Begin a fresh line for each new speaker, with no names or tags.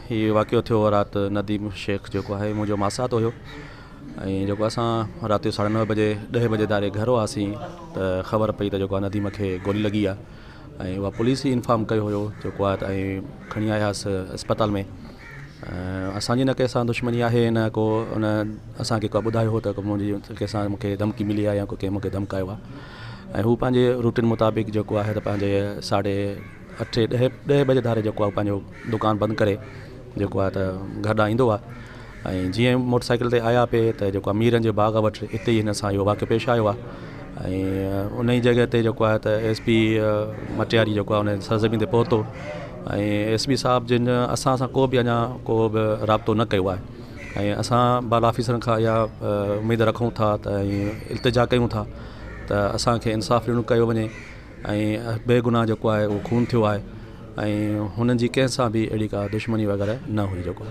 هي واقعو ٿيو رات نديم شيخ جيڪو آهي منهنجو ماسات هيو ۽ جيڪو اسان رات جو ساڍا نو بجي ڏهه بجي ڌاري گهر هئاسين ته خبر پئي ته جيڪو آهي نديم کي گولي لڳي آهي ۽ اها پوليس ئي انفارم ڪيو هيو جيڪو آهي ته ۽ کڻي آياس اسپتال ۾ اسانجي نه ڪنهن سان دشمني آهي نه ڪو ان اسانکي ڪو ٻڌايو هو ته منهنجي ڪنهن سان مونکي ڌمڪي ملي آهي يا ڪنهن مونکي ڌمڪايو آهي ۽ هو پنهنجي روٽين مطابق جيڪو آهي ته پنهنجي ساڍي اٺين ڏهين ڏهين بجي ڌاري جيڪو آهي پنهنجو دڪان بند ڪري جيڪو آهي ته گهر ڏانهن ايندو آهي ۽ جيئن موٽر سائيڪل تي آيا پئي ته جيڪو آهي ميرن جي باغ وٽ اتي ئي هن سان اهو واقعو پيش آيو آهي ۽ ان ئي جڳهه تي جيڪو آهي ته ايس پي مٽياري جيڪو آهي ان سرزمين تي پهتو ۽ ايس پي صاحب جن اسان سان ڪو به اڃا ڪو به رابطو نه ڪيو آهي ۽ اسان بالا آفيسرن کان اها اميد رکون ٿا ته ۽ التجا ڪيون ٿا ته اسانکي انصاف ڏنو ڪيو وڃي ۽ بي گناهه جيڪو آهي اهو خون ٿيو آهي ۽ هنن جي ڪنهن سان به اهڙي ڪا دشمني وغيره نه هئي جيڪو.